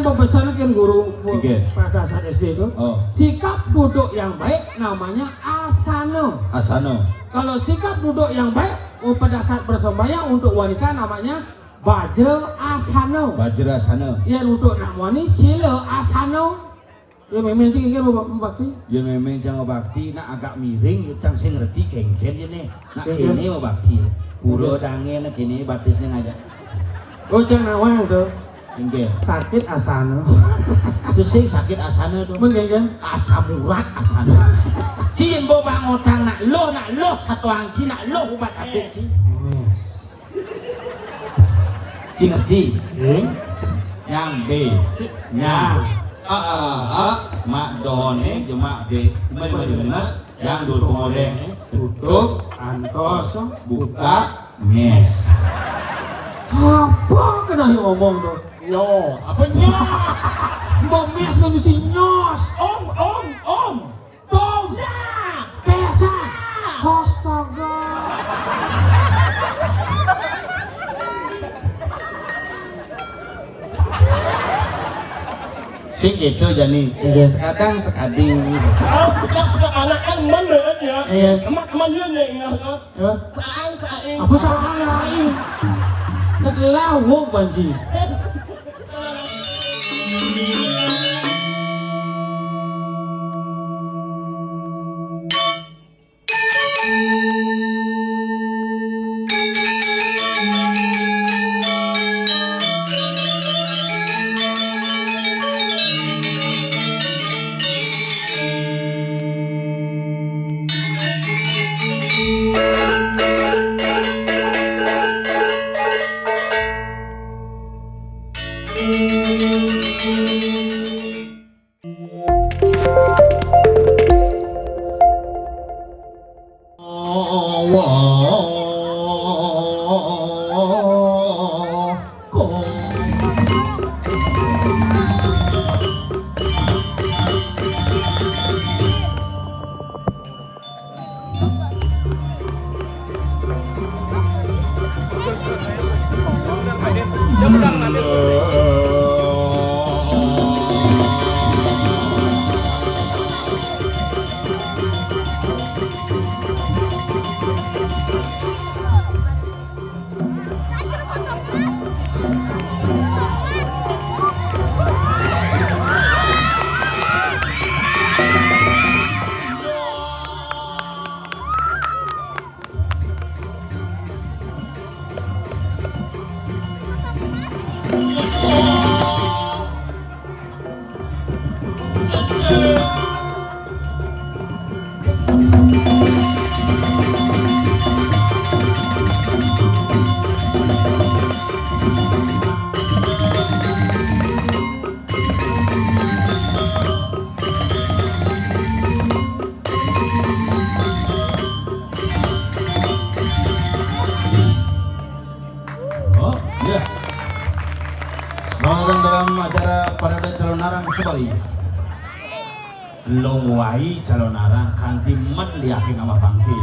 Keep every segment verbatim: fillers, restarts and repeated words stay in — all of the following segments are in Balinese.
Pesan kan guru pada saat S D itu. Oh. Sikap duduk yang baik namanya asana. Asana. Kalau sikap duduk yang baik, oh, pada saat bersembahyang untuk wanita namanya bajra asana. Bajra asana. Yang untuk nak wani sila asana. Ya memang cing kan bakti. Ya memang cang bakti nak agak miring, cang sing ngerti kengken ya nih. Nak kene bakti. Pura dange nak kene batisnya ngajak. Oh, cang nawang tuh. Inggih. Sakit asana. Itu sing sakit asana tuh. Mungkin kan? Asam urat asana. Ci embo bang otang nak lo, nak lo satu angci, nak lo ubat abet ci. Ci ngerti? Nyang B. Nyang. A, a, a, mak done, jemak B. Bener, bener. Yang dul pengoleh. Tutup, antos, buka, mes. Apa kena yang ngomong tuh? Nyos. Apa nyos? Mbok mes manusia nyos. Om, om, om. Bom. Ya. Pesan. Ya. Astaga. Sing gitu jani. Iya. Sekadang sekading. Oh, sedap, sedap anak kan mana aja. Iya. Emak, emak dia aja yang nggak. Hah? Saang, saing. Apa saang, saing? Setelah wong banci. Oh, iya. Selamat datang dalam acara parade calonarang se-Bali. Elung wai calonarang kanti med liakin amah bangke.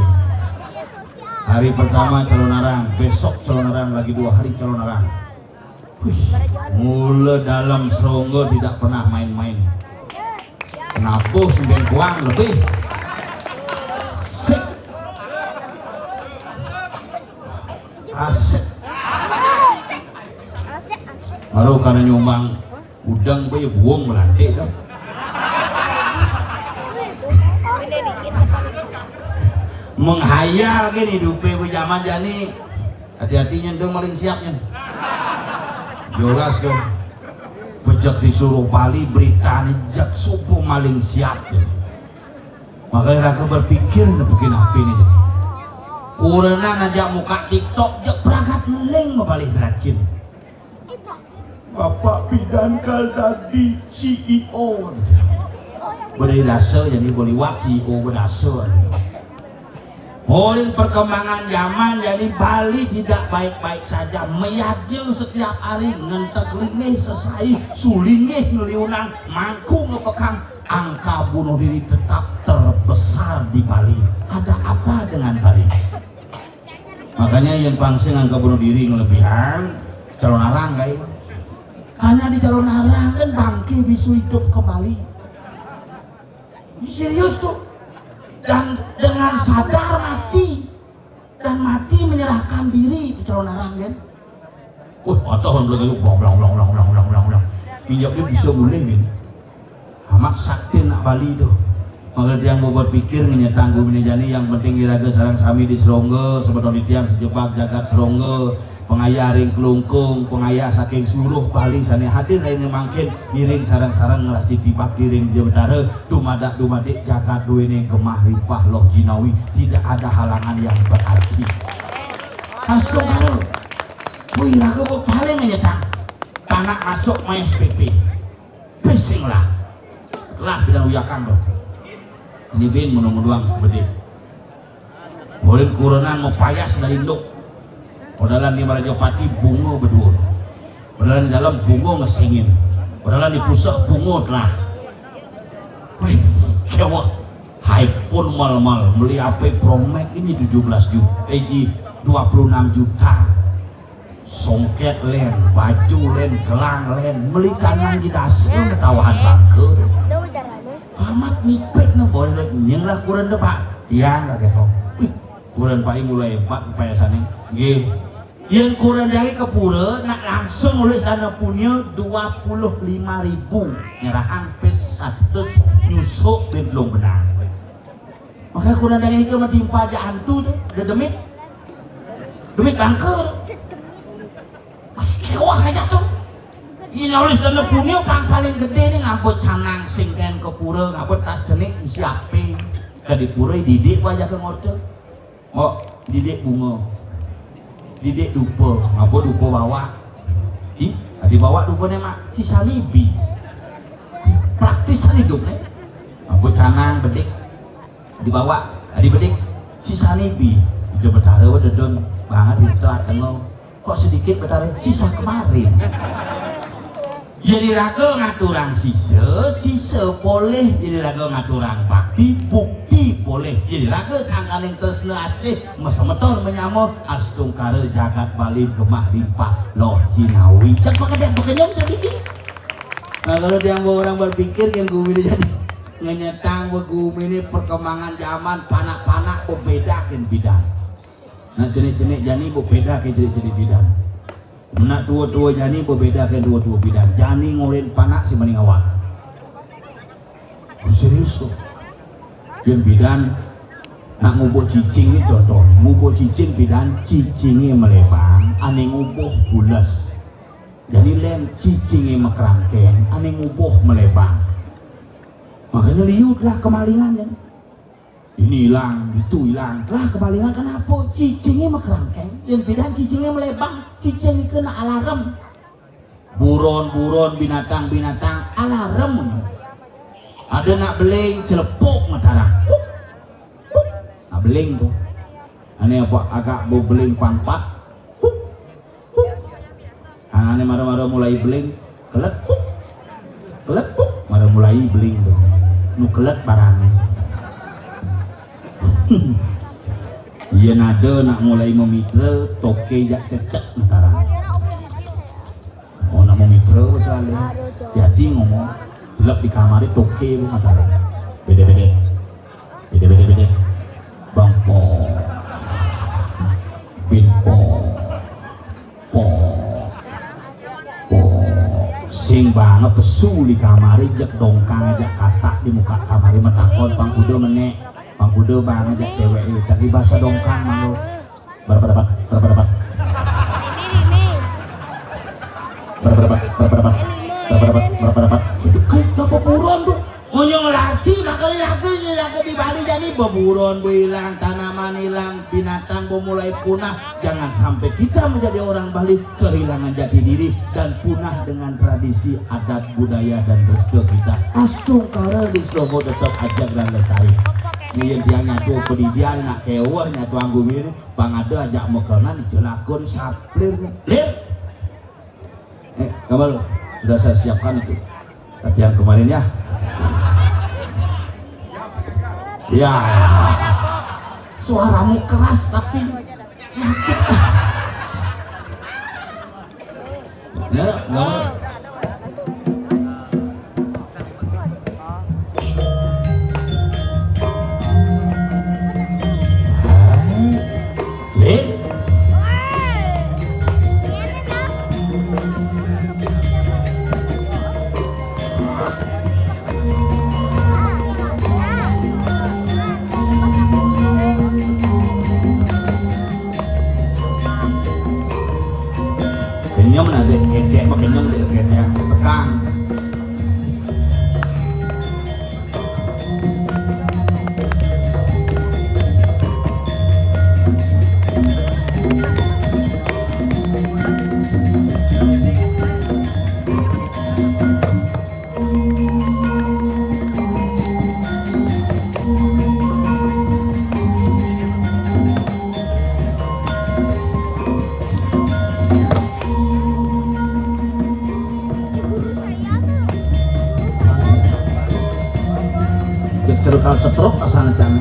Hari pertama calonarang, besok calonarang, lagi dua hari calonarang. Wih, mula dalam serongga tidak pernah main-main. Kenapa sing kuang lebih? Sik. Asik. Baru karena nyumbang udang, be, buang melantik tu. Menghayal ke ni dupe zaman jani. Hati-hati nyen tu maling siap nyen. Jelas tu. Pejak disuruh Bali berita ni jak subuh maling siap tu. Makanya raga berpikir nepukin api ni jadi. Kurena najak muka TikTok jak pragat ngeling mabalih beracin. Bapak bidan kal dadi C E O. Beri dasa jadi boliwat C E O bedasa. Murin perkembangan zaman, jadi Bali tidak baik-baik saja. Meyadnya setiap hari ngentek linggih sesai, sulingih ngeliunang, mangku ngepekang, angka bunuh diri tetap terbesar di Bali. Ada apa dengan Bali? Makanya yang pangsing angka bunuh diri ngelebihan, calonarang kayak Hanya di Calonarang kan bangke bisa hidup kembali. Ini serius tuh. Dan dengan sadar mati dan mati menyerahkan diri di Calonarang kan. Wah, atau orang bilang blong blong blong blong blong blong blong blong. Minyak dia bisa mulai kan. Amat sakti nak Bali tuh. Maka tiang mau berpikir ngenyetang gumine jani, yang penting iraga sareng sami di serongga, semeton di tiang sejebak jagat serongga, pengayah ring kelungkung, pengayah saking seluruh Bali sane hadir rene mangkin, ngiring sareng-sareng ngrastiti bakti ring Ida Betara, dumadak dumadik jagat duene gemah ripah loh jinawi, tidak ada halangan yang berarti. Astungkara, wih raga kok paling ngenyetang. Anak masuk main S P P. Bising lah. Lah bilang uyakang tuh. Ini bin mudah-mudahan seperti. Murid kurenan mau payas dari induk. Padahal di Marajapati bunga berdua. Padahal di dalam bunga ngesingin. Padahal di pusat bunga telah. Wih, kewah. Hai pun mal-mal beli H P Pro Max ini tujuh belas juta. Eh, ji, dua puluh enam juta. Songket len, baju len, gelang len, meli tanang di dasa ketawahan bangke. Amat mipit ne boleh nyeng lah kuren de, Pak. Tiang kata kau. Wih, kuren Pak mulai hebat payasane. Nggih. Yang kuren dari ke pura nak langsung nulis dana punya dua puluh lima ribu, nyerahang pes satu nyusuk bin belum benar. Maka kuren dari ke metimpa aja antu tuh, udah demit. Demit bangke. Kewah aja tuh. Ini nulis dana punya pang paling gede nih, ngabut canang singken ke pura, ngabut tas cenik siape. Ke di pura didik aja ke ngorte. Mau didik bunga. Didik dupa, ngabut dupa bawa. Ih, dibawa dupa nih mak, sisa nibi. Praktisan hidup nih. Ngabut canang bedik. Dibawa, dibedik. Sisa nibi. Ida Betara wa dedon banget itu tengok. Kok sedikit Betara sisa kemarin. Jadi raga ngaturang sisa, sisa poleh jadi raga ngaturang bakti, bukti poleh jadi raga sangkaning tresna asih masemeton menyama astungkara jagat Bali gemah rimpah loh jinawi. Cak pakai dia pakai nyom tadi ki. Nah, kalau dia mau orang berpikir kan gumi ini jadi ngenyetang begumi ini perkembangan zaman panak-panak berbeda kan bidang. Nah, cenik-cenik jani berbeda kan cenik-cenik bidang. Nak tua-tua jani berbeda kan tua-tua bidang. Jani ngorin panak si mending awak. Oh, serius tuh. Yun bidan nak ngubuh cicing ni contoh. Ngubuh cicing bidan cicingnya melebang, ane ngubuh pules. Jadi len cicingnya mekerangkeng, ane ngubuh melebang. Makanya liutlah kemalingan kan. Ini hilang, itu hilang. Lah kemalingan kenapa? Cicingnya mekerangkeng, yang bidan cicingnya melebang. Cicing itu nak alarm. Buron-buron binatang-binatang alarm. Ada nak beling celepuk mataram. Nak beling tuh. Ane apa agak bau beling pangpat. Ane mara-mara mulai beling kelet. Kelet mara mulai beling tuh. Nu kelet barang. Iya nada nak mulai memitra toke jak cecek mataram. Oh, nak mau mitra betul ya. Yati ngomong, gelap di kamar itu oke lu mata. Beda-beda. Beda-beda-beda. Bang po. Bin po. Po. Po. Sing banget pesu di kamar, jek dongkang aja katak di muka kamar, metakon pang kuda menek. Pang kuda banget aja cewek itu. Tadi bahasa dongkang malu. Berapa dapat? Berapa dapat? Ini, ini. Berapa dapat? Berapa dapat? Berapa dapat? Berapa dapat? Itu kayak apa buron tuh? Monyong lagi, makanya lagi, lagi di Bali jadi beburon, hilang, tanaman hilang, binatang mulai punah. Jangan sampai kita menjadi orang Bali kehilangan jati diri dan punah dengan tradisi adat budaya dan restu kita. Astungkara di Slomo tetap ajak dan lestari. Ini yang tiang nyatu pedidian nak kewah nyatu anggur ini. Bang ada ajak makanan dicelakun saplir. Lir. Eh, Kamal, sudah saya siapkan itu. Latihan kemarin ya. Ya. Suaramu keras tapi nyakit. Ya, Kamal. Terus kalau stroke asal ngecang.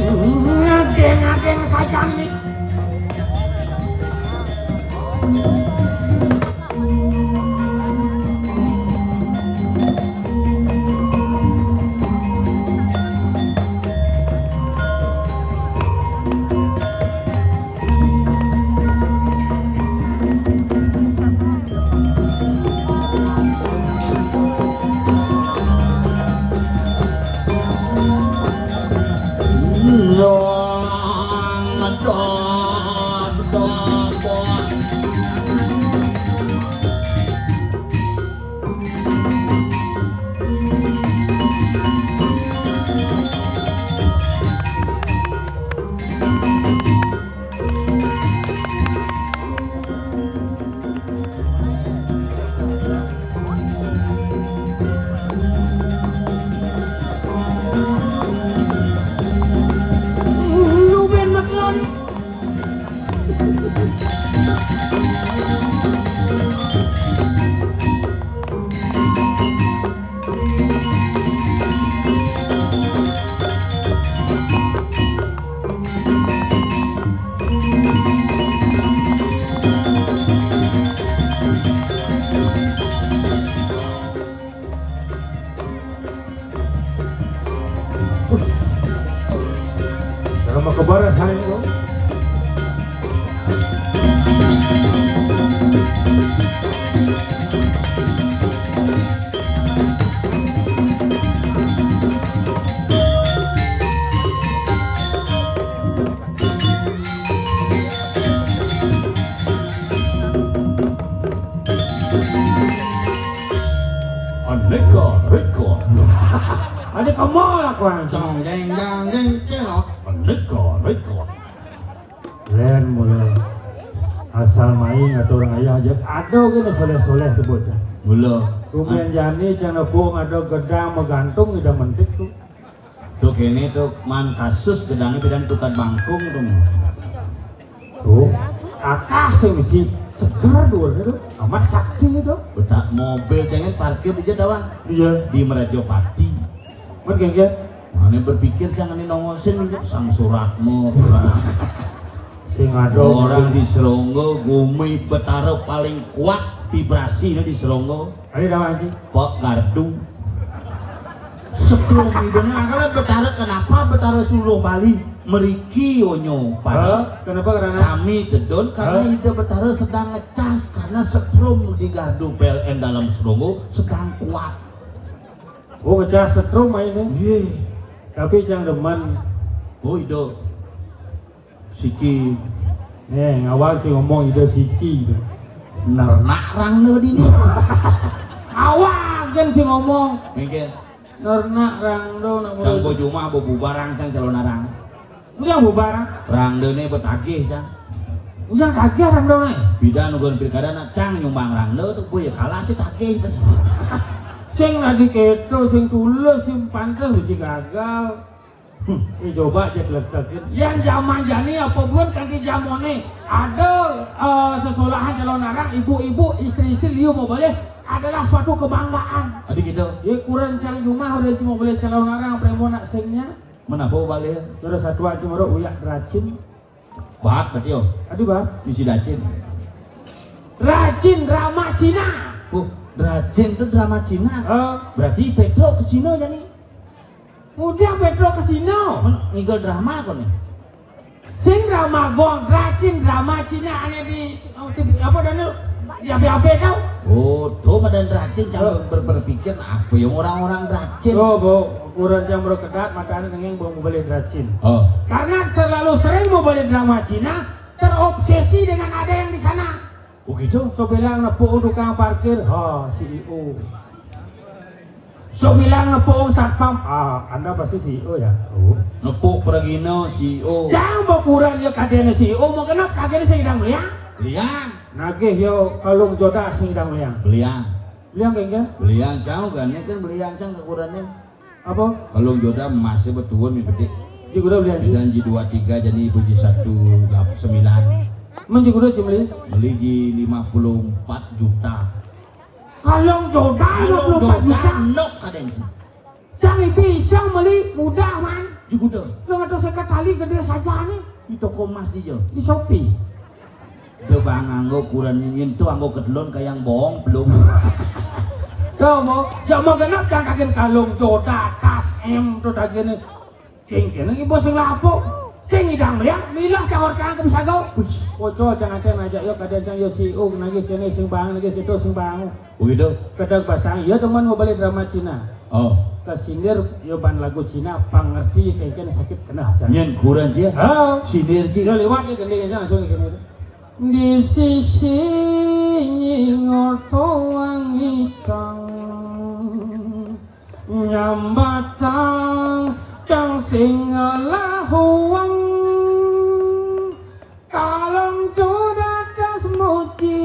Ngadeng-ngadeng saja nih. Lu ben maklon. Nama kebaras hai lo. Aneka Record. Ada kamu lah kau. Jang jeng jang jeng celok. Aneka Record. Lain mula. Asal main atau orang ayah aja. Ada gini soleh-soleh tu bocah. Mula. Kemudian jani cang nepuk ada gedang menggantung ida mentik tu. Tu kene tu man kasus gedangnya pidan tukad bangkung tu. Tu akah sing misi seger dua tu. Amat sakti tu. Betak mobil jangan parkir di Jadawan. Iya. Di Merajopati. Mungkin kan? Mana berpikir jangan ini nongosin sang suratmu. Sing ada orang di Seronggo gumi betara paling kuat vibrasi di Seronggo. Ayo dah Haji. Pak Gardu. Setrum idenya makanya Betara, kenapa Betara Suluh Bali meriki onyo pada. Hah? Kenapa karena? Sami tedun karena. Hah? Ida Betara sedang ngecas karena setrum di gardu P L N dalam Seronggo sedang kuat. Oh, ngecas setrum main ni. Iya. Tapi cang demen. Oh, ida. Siki. Nih, ngawal sing ngomong ida siki tu. Nernak rang ne dini. Awak kan sing ngomong. Mungkin. Nernak rang do nak. Cang mulut. Bojumah bebubarang cang calon arang. Ujang bubarang. Rang do ne betagih cang. Ujang tagih rang do ne. Bidan ugon pilkada nak cang nyumbang rang do tu boy kalah si tagih terus. Sing tadi keto, sing tulus, sing pantes uji gagal. Hmm. Eh, coba aja letakkan. Yang zaman jani apa buat kanti jamone? Ada eh, sesolahan calon anak, ibu-ibu, istri-istri liu mau boleh adalah suatu kebanggaan. Tadi gitu. Ya kurang cang jumah udah cuma boleh calon anak premo nak singnya. Menapa balik? Sudah satu aja moro uyak racin. Bat berarti yo. Aduh bat. Misi racin. Racin drama Cina. Oh, racin itu drama Cina. Eh. Berarti Petro ke Cina jani. Udah Petro ke Cina. Ngigel drama kau nih. Sing drama gong, racin drama Cina ane di apa dan ya apa tau? Oh, tuh badan racin jangan ber- berpikir apa yang orang-orang racin. Tuh, bu, ukuran yang berkedat mata ane nengeng belum boleh racin. Oh. Karena terlalu sering mau beli drama Cina, terobsesi dengan ada yang di sana. Oh gitu? So bilang nepuk tukang parkir, ha, C E O. So bilang nepuk satpam, ah, anda pasti C E O ya? Oh. Nepuk peragina C E O. Jangan berkurang ya kadene C E O, mau kenapa kadene saya sedang meliang? Meliang. Nagih yo kalung joda sedang meliang. Meliang. Meliang kan? Meliang jauh kan? Ini kan meliang cang kekurannya. Apa? Kalau jodoh masih bertuan mi bedik. Ji kuda beli anjing. Bidan ji dua tiga jadi ibu ji satu sembilan. Men ji kuda ji beli? Beli ji lima puluh empat juta. Kalau jodoh lima puluh empat juta. Nok kadang ji. Cang bisa meli mudah, Man. Di kuda. Dua ratus seket tali gedé saja nih. Di toko emas dia. Di Shopee. Udah bang nganggo ukuran ini tuh anggo kedelon kayak yang bohong belum. Yo mau, yo mau genep cang kagen kalung joda tas M tuh dagene. Sing kene ibu sing lapuk. Sing idang meliang, milah cang orkang ke bisa go. Wih. Ojo cang ate ngajak yo kadang cang yo si ug nagih kene sing bang nagih gitu sing bang. Begitu. Kadang pasang yo teman mau balik drama Cina. Oh. Kesindir yo ban lagu Cina pangerti kengken sakit kena cang. Nyen kurang cia. Ah. Sindir ci. Yo lewat ni gending aja langsung kene. Di sisi nyingor toang itang nyambatang cang sing ngelahuang kalong cudakas muci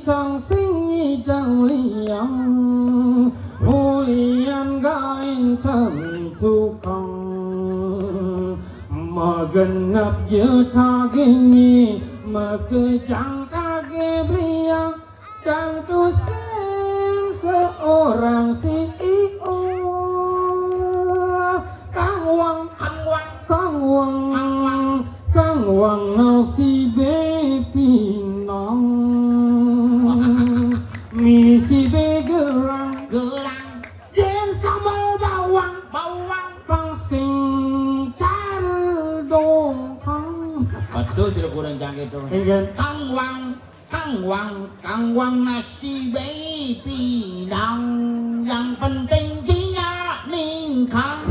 cang sing nyidang liang ulian gain cang tukang magenep je tagini makejang tage beliang Kang Tusing seorang si Io. Kang Wang, Kang Wang, Kang Wang, Kang Wang, Kang Wang nasi bepinang. Misi begerang, gerang. Jen sambal bawang, bawang. Pangsing cara dongkang. Betul, tidak kurang canggih tuh. Iya kan? Kang Wang. Kang Wang, Kang Wang nasi bae pinang. Yang penting cia ningkang.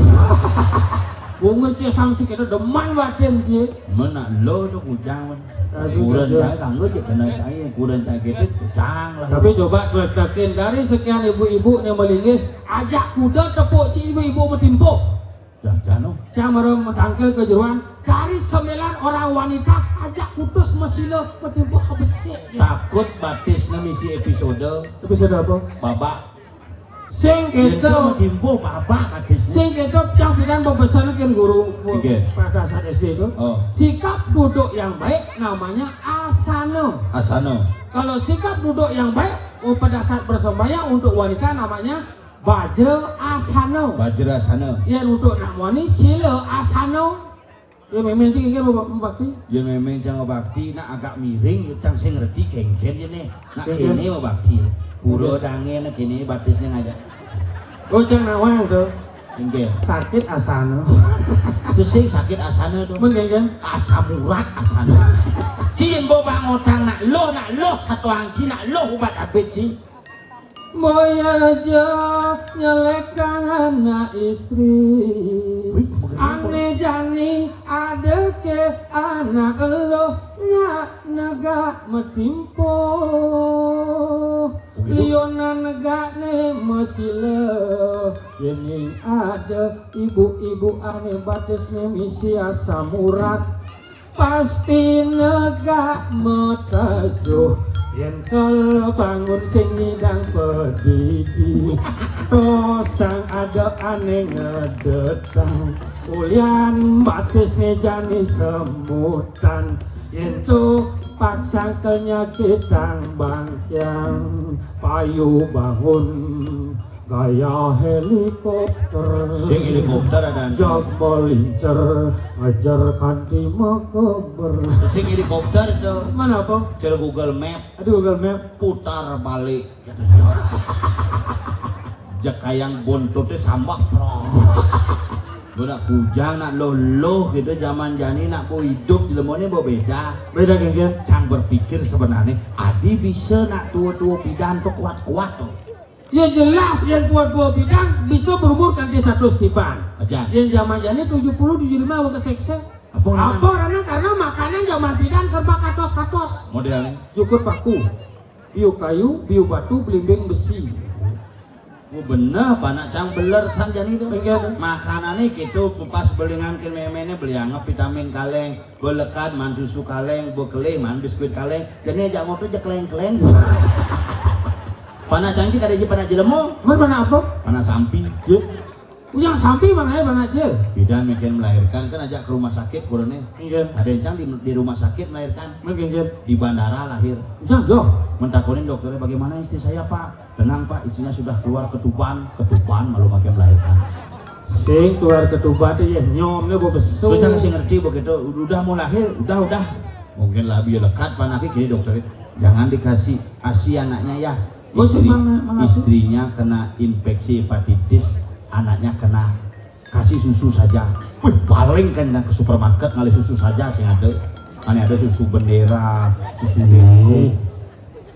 Bunga cia samsi kita deman batin cia. Mana lo tu kujang. Kuran saya kanggo je kena saya kuran saya gitu kujang lah. Tapi coba keletakin dari sekian ibu-ibu yang melinggih, ajak kuda tepuk ci ibu-ibu metimpo. Jangan. Saya merem tangke ke jeruan. Dari sembilan orang wanita ajak kutus mesila metimpo ke besi. Takut batisnya misi episode. Episode apa? Babak. Sing itu metimpo babak batisnya. Sing itu yang pilihan pembesaran kan guru pada saat S D itu. Oh. Sikap duduk yang baik namanya asana. Asana. Kalau sikap duduk yang baik, oh, pada saat bersembahyang untuk wanita namanya Bajra asana. Bajra asana. Yén untuk nak muani sila asana. Ya memang cing kan bakti. Ya memang cang bakti nak agak miring cang sing ngerti kengken ya nih. Nak kene mau bakti. Pura dange nak kene batisnya ngajak. Oh cang nawang tuh. Enggak. Sakit asana. Itu sing sakit asana tuh. Men kengken. Asam urat asana. Cing bo bang otang nak lo nak lo satu angci nak lo ubat abet cing. Moyaja nyelekang anak istri. Ane jani ada ke anak eluh nya negak metimpo. Liona negak ne mesila. Yening ada ibu-ibu ane batis ne misi asam urat. Pasti negak metajuh. Yén kala bangun sing ngidang pedidi. Tosang ada ané ngedetang. Ulian batis ngejani semutan. Yén tu paksa kenyakitang bangkiang payu bangun. Gaya helikopter. Sing helikopter ada. Jag melincer, ngejar kanti mekeber. Sing helikopter itu. Mana apa? Cel Google Map. Aduh Google Map. Putar balik. Jekayang buntutnya sambah prong. Gua nak kujang nak loloh gitu zaman jani nak bo hidup di lemone bo beda. Beda kan kan? Cang berpikir sebenarnya adi bisa nak tua-tua pidan tuh kuat-kuat tuh. Ya jelas yang tua-tua pidan bisa berumur kanti satu tiban. Aja. Yang zaman jani tujuh puluh tujuh lima awak kesekse. Apa orang? Apa orang karena makanan zaman pidan serba katos-katos. Model. Cukup paku. Biu kayu, biu batu, belimbing besi. Oh, bener, panak cang beler san jani tuh. Enggak tuh. Makanannya gitu, pas belingan ke memene beli anggap vitamin kaleng, belekat man susu kaleng, bekelih man biskuit kaleng. Jadi aja ngotot aja keleng-keleng. Panak cang sih kada aja panak jelemo. Mana mana apa? Panak sampi. Yuk. Ujang sampi mana ya, mana, Cil? Bidan mungkin melahirkan, kan ajak ke rumah sakit kurené. Inggih. Ada encang di, di rumah sakit melahirkan. Mungkin, inggih. Di bandara lahir. Ujang, joh. Mentakonin dokternya, "Bagaimana istri saya, Pak?" "Tenang, Pak, istrinya sudah keluar ketuban." Ketuban malu makin melahirkan. Sing keluar ketuban téh ya nyom nih bau besu. Terus jangan sing ngerti begitu, udah mau lahir, udah, udah. Mungkin lah biar lekat panaknya, kini dokternya, "Jangan dikasih asi anaknya ya." Oh, istri, mana, mana istrinya kena infeksi hepatitis, anaknya kena, "Kasih susu saja." Wih, paling kan ke supermarket ngalih susu saja sing ada. Mana ada susu Bendera, susu Denko.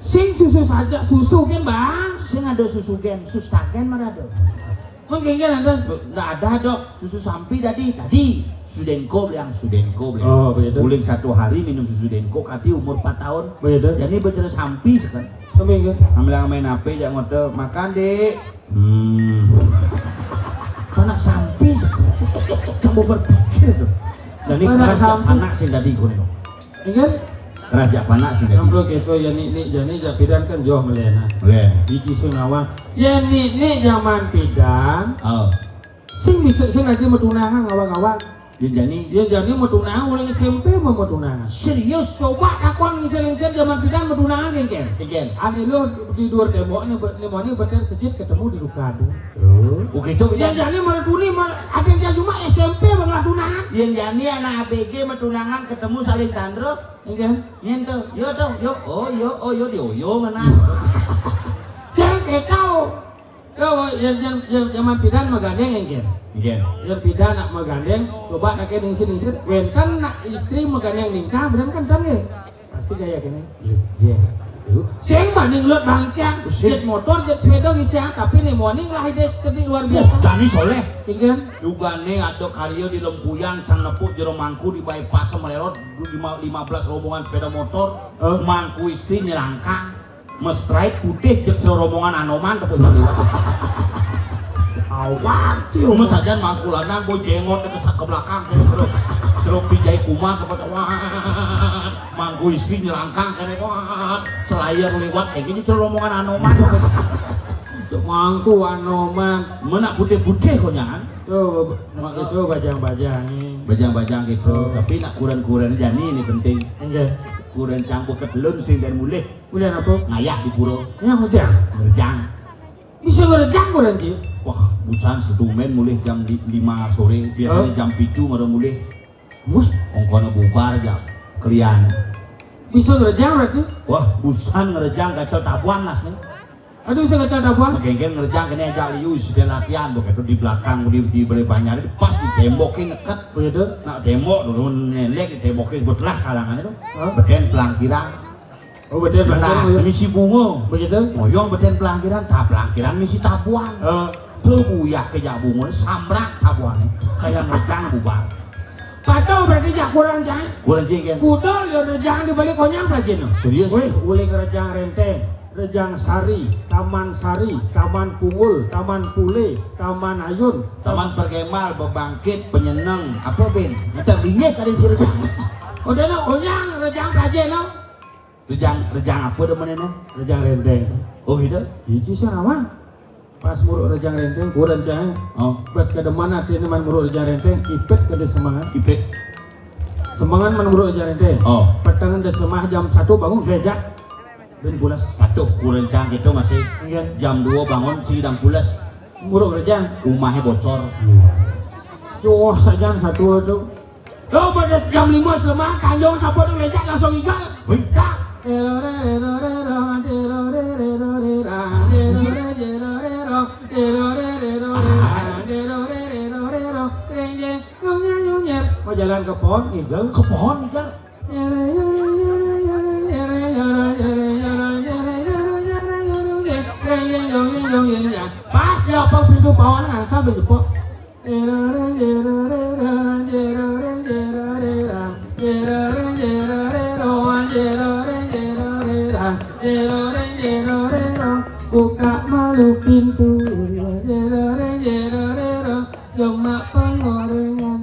Sing susu saja, susu kan, Bang? Sing ada susu gen, sustagen mana ada? Mungkin kan ada. Nggak ada, Dok. Susu sampi tadi, tadi. Susu Denko bilang, susu Denko bilang. Oh, begitu. Uling satu hari minum susu Denko, kati umur empat tahun. Begitu. Jadi bicara sampi sekarang. Sampi, kan? Ambil yang main H P, jangan ngotot. "Makan, Dek." Hmm. Anak sampi sekarang. Kamu berpikir tuh. Jadi keras sampi. Anak sih tadi, kono. Iya kan? Keras jak panak sih tadi. Amplop gitu ya, Nik, Nik, jani jak pidan kan joh melena. Melena. Iki sing awang. Ya, Nik, Nik, zaman pidan. Oh. Sing bisa, sing lagi metunangan ngawang-ngawang. Ya, jani. Ya, jani metunangan oleh S M P mau metunangan. Serius? Coba takon ngisel-ngisel zaman pidan metunangan, geng, geng. Geng. Ane lo di luar tembok nih, be-, nih, mau nih betul kejit ketemu di Rukadu. Oh. Oh, gitu, ya, pidan. Jani meretuni, mer-, ada yang cuma S M P bang tunangan. Ya, jani anak A B G metunangan ketemu saling tandro. Iya. Nyen tuh, yo tuh, yo, oh yo, oh yo, di oyo mana? Saya nggak tahu. Yo, yang, yang, yang zaman pidan magandeng, ya, Gen? Iya. Yang pidan nak magandeng, coba nak ningsir-ningsir, wenten nak istri magandeng ningkah, bener kan, tan, ya? Pasti gaya gini. Iya. Tuh. Sing banding luat bangkian, jet motor, jet sepeda, gitu ya. Tapi nih morning lah ide seperti luar biasa. Wah, Dani Soleh. Iya. Juga nih ada karya di Lempuyang, can nepuk jero mangku di bypass melelot, lima, lima belas rombongan sepeda motor, oh, mangku istri nyelangkang, mestripe putih, jek sero rombongan Anoman tepuk jero liwat. Awak sih. Cuma sajan mangku lanang, boy jengot ke, ke belakang, ke sero, sero pijai kuman, tepuk, wah, mangku istri nyelangkang, kene, wah, selayar lewat, kayak gini sero rombongan Anoman. Cek mangku Anoman. Mana putih-putih kok nyan? Tuh, itu bajang-bajang ini. Bajang-bajang gitu. Oh. Tapi nak kuran-kuran jani ini penting. Enggak. Kuran campur ketelun sing dan mulih. Mulih apa? Ngayah di pura. Ya, udah. Ngerjang. Bisa ngerjang kuran sih. Wah, busan setumen mulih jam di-, lima sore. Biasanya, oh, jam pitu baru mulih. Wah. Ongkono bubar jam kelian. Bisa ngerjang berarti? Wah, busan ngerjang gacel tabuan nas nih. Aduh, bisa gacel tabuan? Magenggen ngerjang kene aja liu, sudah latihan, begitu di belakang, di, di beli banyak, pas ditembokin deket. Begitu? Nak tembok dulu, nelek ditembokin, betelah kalangan itu. Hah? Beden pelangkiran. Oh, beden pelangkiran, nah, begitu. Misi bungo. Begitu? Ngoyong beden pelangkiran, tak pelangkiran misi tabuan. Oh. Tuh buyah ke jak bungo, samrak tabuannya. Kayak ngerjang bubar. Patuh berarti jak kuran, Cang? Kuran sih, Gen. Kuda, ya, rejang di balik konyang, Prajin. Serius? Wih, uling rejang Renteng. Rejang Sari, Taman Sari, Taman Pungul, Taman Pule, Taman Ayun, Taman Perkemal, Bebangkit, Penyeneng, apa, Ben? Kita bingit tadi cerita. Udah, no, onyang, rejang aja, no. Rejang, rejang apa demennya, no? Rejang Renteng. Oh, gitu? Iya, sih, sama. Pas muruk rejang Renteng, kurang cai. Oh. Pas kademan ati man muruk rejang Renteng, ipit kada semangat. Ipit. Semangat man muruk rejang Renteng. Oh. Peteng da semah jam satu bangun gereja. Dan pulas. Aduh, kurencang gitu masih. Iya. Jam dua bangun, sidang pulas. Muruk rejang. Umahnya bocor. Iya. Joh, sajan satu tu. Lo pada jam lima selemah, kanjong sapa tu lecak langsung igal. Wih. Dah. Mau jalan ke pohon, igal. Ke pohon, igal. Pas dia apa pintu pohon, ngasal begitu. Buka malu pintu, jemak pengorengan,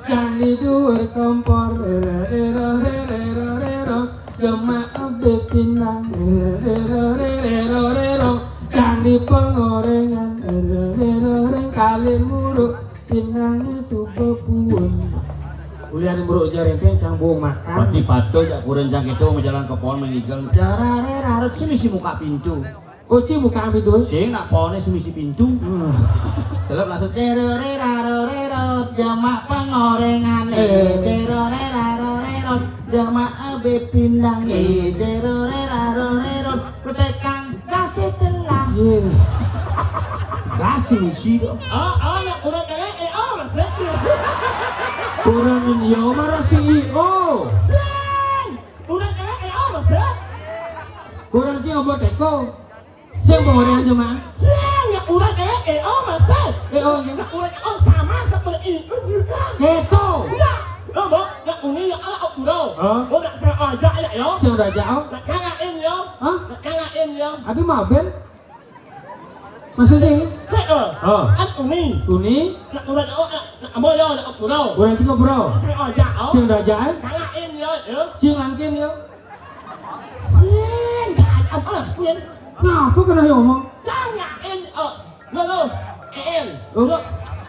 jang di duur kompor, jemak abe pinang, jang di pengorengan. Kalih muruk pinangi suba puun. Ulian muruk jaring cang buung makan. Pati patuh jak kurencang itu majalan ke pohon mangigel. Jarare rarut sing misi muka pintu. Uci muka pintu. Sing nak pohone sing misi pintu. Hmm. Telep langsung cerore rarorerot, jemak pengorengane. Eh. Cerore rarorerot, jemak abe pindange. Eh. Cerore rarorerot, petekang kasih telah. Iya. Kasih misi tu. Oh, oh, nak kurang kali, eh, oh, maksud. Kurang yo marah si oh. Sing. Kurang kali, eh, oh, maksud. Kurang cing obat teko. Sing pengoreng aja mah. Sing, nak kurang kali, eh, oh, maksud. Eh, oh, iya. Nak kurang, oh, sama seperti itu juga. Keto. Ya, lo mau, nak uni ya, oh, kurang. Hah? Mau nak saya ajak ya, yo. Sing udah aja, oh. Nak kalahin yo. Hah? Nak kalahin yo. Adi mah ben. Maksudnya? Cek, eh. Oh. Kan uni. Uni. Nak kurang, oh, nak, nak, mau yo, nak kurang. Kurang tiga bro. Saya ajak, oh. Sing udah aja, eh. Kalahin yo, yo. Sing langkin yo. Sing, gak ada apa, Sing. Ngapa kena yo ngomong? Kalahin, oh. Lo, lo. En. Oh. Lo.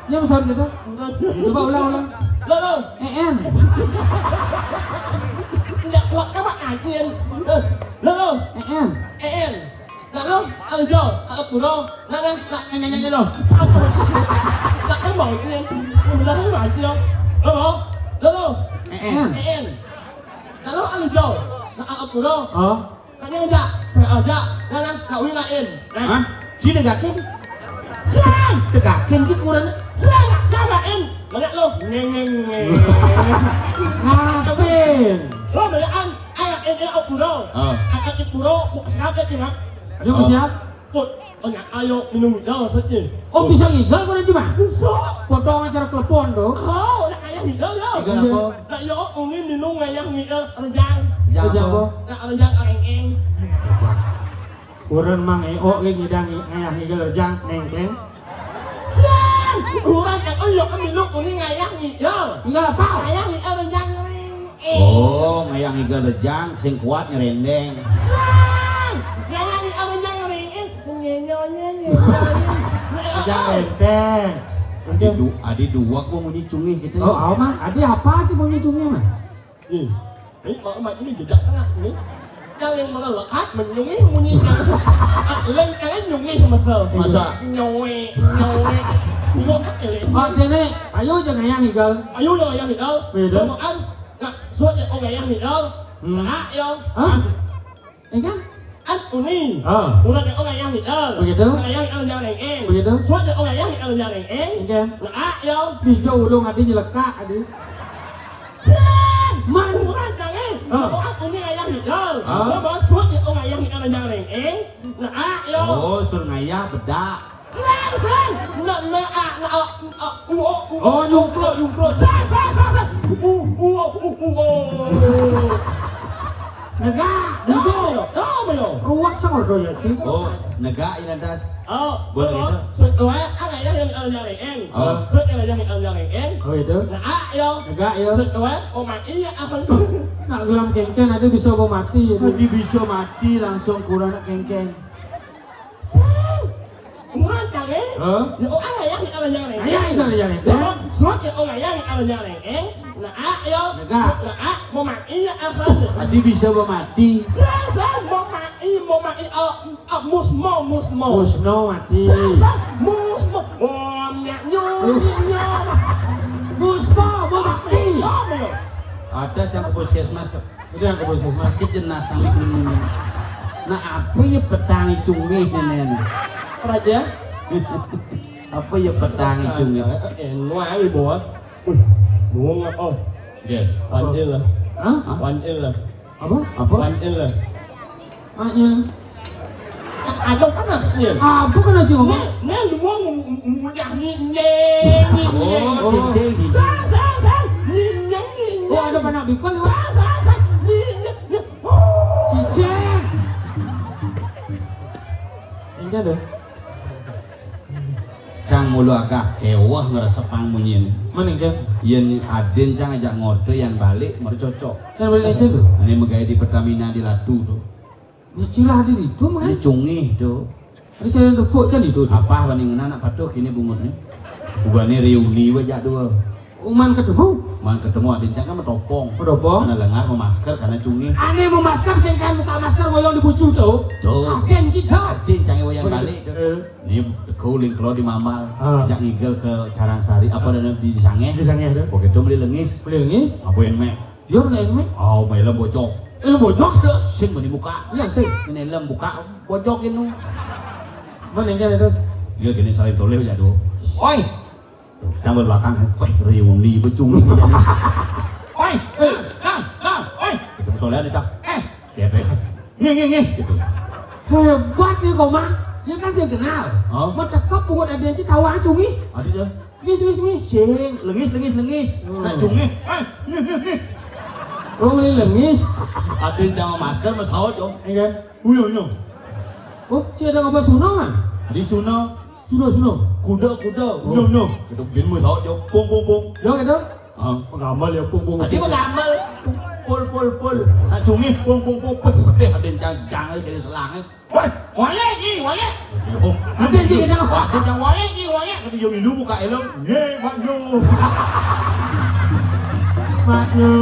Dia besar gitu. Lo. Coba ulang, ulang. Lo, lo. En. Nggak kuat sama anjing. Lo, lo. En. En. Nah, lo, ayo, jauh, aku puro. Nah, nah, nah, nyanyi, nyanyi, lo. Sama. Nah, kan mau ini. Udah, udah, ayo. Lo, lo. Lo, lo. En. En. Nah, lo, ayo, jauh. Nah, aku puro. Oh. Tanya aja, saya aja. Nah, nah, kawin lain. Nah. Hah? Ci negakin? Siang. Tegakin ci kurang. Siang, nah, lain. Banyak lo. Ngeng, ngeng, ngeng. Ngapain? Lo banyakan. Ayo, ini, ini, aku puro. Oh. Aku puro, aku siap ya, Cina. Aduh, siap. Put, banyak ayo minum jauh saja. Oh, bisa ngigal kok nanti mah? Bisa. Potong acara telepon tuh. Oh, nak ayah ngigal ya. Ngigal apa? Nak yo uni minum ngayah ngigal renjang. Renjang apa? Nak renjang areng-eng. Urang mang eo ge ngidang ngayah ngigal renjang nengkleng. Siang, urang kan yo minum uni ngayah ngigal. Ngigal apa? Ngayah ngigal renjang. Oh, ngayah ngigal rejang, sing kuat nyerendeng. Ngayah ngigal rejang ringin. Nyenyo, nyenyo, nyenyo. Rejang renteng. Adi du-, adi duak mau munyi cungih gitu. Oh, awa mah. Adi apa tuh munyi cungih mah? Ih, ini mau mah ini jejak tengah ini. Kalian melelekat menyungih munyi. Lain kalian nyungih masa. Masa? Nyoe, nyoe. Suruh kalian. Oh, dene, ayo jangan ngayah ngigal. Ayo jangan ngayah ngigal. Beda. Bawakan. Nah, suat ya, oh, ngayah ngigal. Hmm. Nah, yo. Hah? Ini kan? An uni. Ah. Udah ya, oh, ngayah ngigal. Begitu? Ngayah ngigal jangan rengeng. Begitu? Suat ya, oh, ngayah ngigal jangan rengeng. Ini kan? Nah, yo. Di jauh ulung adi nyelekak adi. Siang. Man. Urang jangan. Ah. Oh, an uni ngayah ngigal. Ah. Bawa suat ya, oh, ngayah ngigal jangan rengeng. Nah, yo. Oh, sur ngayah bedak. Sreng, sreng. Na, na, a, na, a, a, u, o, u, o. Oh, nyungkruk, nyungkruk. Sreng, sreng, sreng, sreng. U, u, o, u, u, o. Negak, negak. Dama yo. Ruwet sing ordo ya, Ci. Oh, negak ya lantas. Oh, boleh gitu. Suwe, ah, ngayah yang, yang, yang, yang. Oh. Suwe, ngayah yang, yang, yang, yang. Oh, itu. Nah, yo. Negak, yo. Suwe, oh, mati ya, asal. Nak gelam kengken, adi bisa mau mati, ya. Adi bisa mati langsung kurang nak kengken. Sing. Kurang kali. Hah? Ya, oh, ayah yang kalau yang rengeng. Ayah yang kalau yang rengeng. Ya, suat ya, oh, ayah yang kalau yang rengeng. Nah, ah, yo. Negak. Nah, ah, mau mati ya, asal. Adi bisa mau mati. Sing, sing, mau mati, mau mati, oh, oh, musmo, musmo. Musno mati. Sing, sing, musmo. Oh, nyak, nyung, nyung. Musmo, mau mati. Oh, belum. Ada cang ke puskesmas, Cak. Udah, aku bos sakit jenazah ini. Nah, apa ya petang cungih ini? Raja? Apa ya petang cungih? Eh, nuang ibu. Nuang apa? Nggih. Panil lah. Hah? Panil lah. Apa? Apa? Panil lah. Panil. Aduh, panas nih. Apa kena cium? Nih, nih, lu mau ngu-, ngu-, ngunyah nih, nih, nih, nih. Oh, oh. Cincin, cincin. Sang, sang, sang. Nih, nih, nih, nih. Oh, ada panak bikon, ya? Sang, sang, sang. Nih, nih, nih. Cicing. Enggak dong. Cang mulu agak keweh ngresepang munyine. Mana, Ken? Yen adin cang ajak ngoto yang balik, mari cocok. Yang balik aja tuh. Ini megai di Pertamina di Latu tuh. Nyecilah di itu, mah. Ini cungih tuh. Ini saya dukuk kan itu. Apa bandingan anak patuh ini bungut nih? Bukannya reuni wae jak dua. Uman ketemu. Man ketemu adin cang kan metopong. Metopong. Karena lengar memasker karena cungih. Ane memasker sing kan buka masker ngoyong di bucu tuh. Tuh. Adin cita. Adin cang wayan balik tuh. Eh. Ini teko ling kelo di Mamal. Ah. Jak ngigel ke Carangsari apa dan di Sangeh. Di Sangeh tuh. Pokoknya itu beli lengis. Beli lengis. Apa yang mek? Yo nggak ini. Oh, main lem bocok. Eh, bocok tuh. Sing meni buka. Iya, sing. Ini lem buka bocok ini. Mana yang terus? Iya gini saling toleh ya tuh. Oi. Sambil belakang, weh reuni becung. Oi, nah, nah, nah, oi. Kita betul ya, Cak. Eh, ya deh. Nggih, nggih, nggih gitu. Hebat ya koma. Ya kan saya kenal. Oh. Metekep buat ada yang tahu aja nih. Ada ya. Ngis, ngis, ngis. Sing, lengis, lengis, lengis. Hmm. Nah, cungih. Eh, nih, nih, nih. Oh, beli lengis. Ada yang jangan masker, mas saut dong. Iya. Uyo, uyo. Oh, si ada apa sunangan? Di Suna. Suna, Suna. Kuda, kuda. Oh. No, no. Kita bin mu saut jauh. Pung, pung, pung. Ya, gitu. Ah. Pengamal ya, pung, pung. Tadi pengamal. Pul, pul, pul. Nah, cungih. Pung, pung, pung. Pul. Pedih, ada yang jang-jang, jadi selang. Wah, wale ki, wale. Ada yang jadi. Wah, ada yang wale ki, wale. Kata dia minum buka helm. Ye, Mak Nyo. Mak Nyo.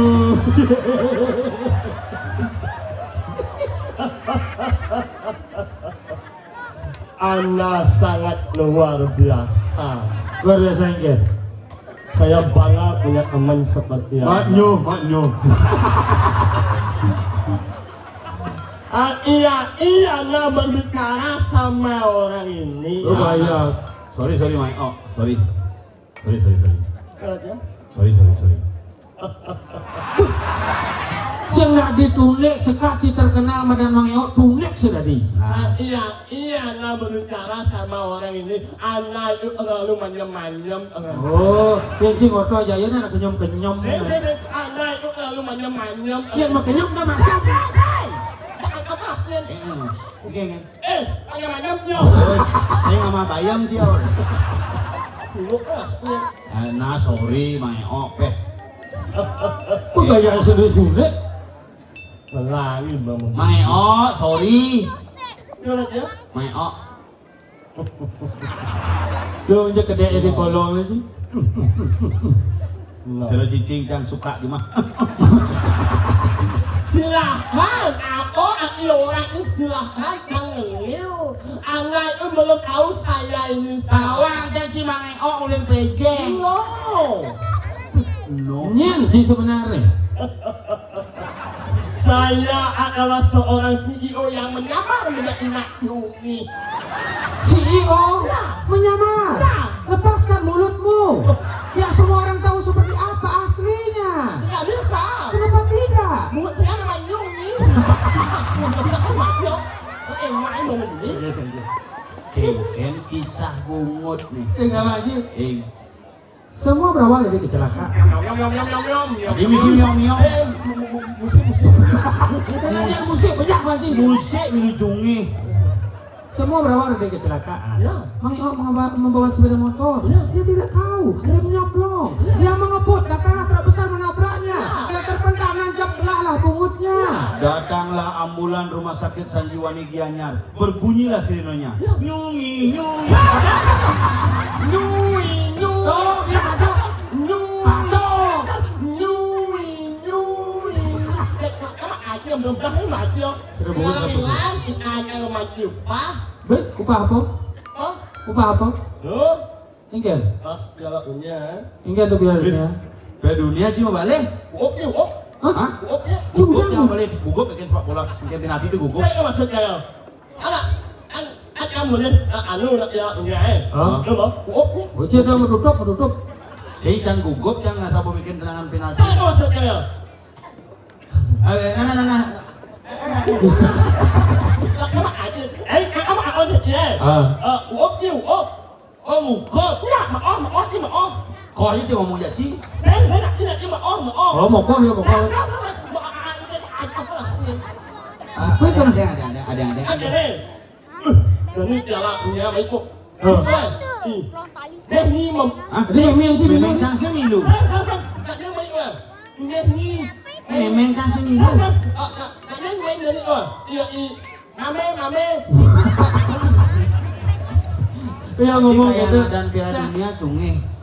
Anda sangat luar biasa. Luar biasa, Inggir. Saya bangga punya teman seperti Anda. Mak Nyo, Mak Nyo. Ah, iya, iya, nah berbicara sama orang ini. Lu bahaya. Sorry, sorry, Mak. Oh, sorry. Sorry, sorry, sorry. Sorry, sorry, sorry. Sing nak ditulik sekat si terkenal madan Mang Eo, tulik si tadi. Nah, iya, iya, nah berbicara sama orang ini, anak itu terlalu manyem-manyem. Oh, yang si ngoto aja ya, nak kenyem-kenyem. Anak itu terlalu manyem-manyem. Yang makenyem udah masuk. Jangan kepas, Nin. Oke, oke. Eh, tanya macam dia. Terus, saya nggak mau bayam dia. Sibuk lah, sibuk. Eh, nah, sorry, Mae Op, eh. Apa gaya serius sulit? Lari, Bang. Mae Op, sorry. Dia lagi ya? Mae Op. Lu aja gede di kolong aja. Nah. Jero cicing yang suka di mah. Silahkan, apa arti orang itu silahkan kan ngeyel. Anak itu belum tahu saya ini siapa. Tahu aja si Mang Eo uling P J. No. No. Nyen sih sebenarnya. Saya adalah seorang C E O yang menyamar menjadi Nak Cumi. C E O? Ya. Menyamar? Ya. Lepaskan mulutmu. Biar semua orang tahu seperti apa aslinya. Tidak bisa. Kenapa tidak? Mulut saya memang Cumi. Sudah mati, ya. Eh, main dong ini. Ken, ken kisah bungut nih. Sing apa, Ji? Eh. Semua berawal dari kecelakaan. Nyom, nyom, nyom, nyom, nyom, nyom. Ini mesti nyom, nyom. Eh, mu-, mu-, mu-, musik, musik. Musik, banyak, Pak Haji. Musik dilujungi. Semua berawal dari kecelakaan. Ya. Mang Eo mengaba-, membawa sepeda motor. Ya. Dia tidak tahu, ya, remnya blong. Ya. Dia mengebut, datanglah truk besar menabraknya. Ya. Dia terpental, nancap, belahlah pungutnya. Ya. Datanglah ambulan rumah sakit Sanjiwani Gianyar. Berbunyilah sirenonya. Ya. Nyungi, nyungi. Nyungi, nyungi. Tuh, dia masuk. Nyungi. Masuk. Nyungi, nyungi. Emang aja, mudah-mudahan mati, ya. Sudah bagus, sudah bagus. Hilang, hilang, kita aja mati, Pak. Baik, upah apa? Hah? Upah apa? Loh? Inggih. Ah, Piala Dunia. Inggih tuh Piala Dunia. Piala Dunia sih mau balik. Uop nih, uop. Hah? Hah? Uop nih. Gugup ya balik, gugup bikin sepak bola, bikin penalti itu gugup. Saya maksudnya. Anak, an, an, an, melihat, ah, anu, nak Piala Dunia, eh. Hah? Lo mau? Uop nih. Bocah dah mau tutup, mau tutup. Si cang gugup, cang nggak sabar bikin tendangan penalti. Saya maksudnya. Eh, nah, nah, nah, nah. Lah, kamu ada. Eh, kamu ada sih, ya? Ah. Eh, uop nih, uop. Oh, mukop. Ya, maoh, maoh, ini maoh. Kau aja ngomong jadi. Saya, saya nak, ini, ini maoh, maoh. Oh, mokok ya, mokok. Saya, saya, saya, ma-, a-, a-, ini, a-, apa lah, ini? Ah, ada, ada, ada, ada, ada, ada. Ada, ada. Eh, dan ini piala dunia, baik kok. Oh. Ih. Deh, ni mem- Hah? Ini yang main sih, Memang main. Cang sih milu. Saya, saya, saya, nak dia main lah. Deh, ni. Memang Cang sih milu. Saya, saya, ah, nak, nak dia main dari, oh, iya, i-, Mame, mame. Iya, ngomong kayak gitu. Dan Piala Dunia cungih.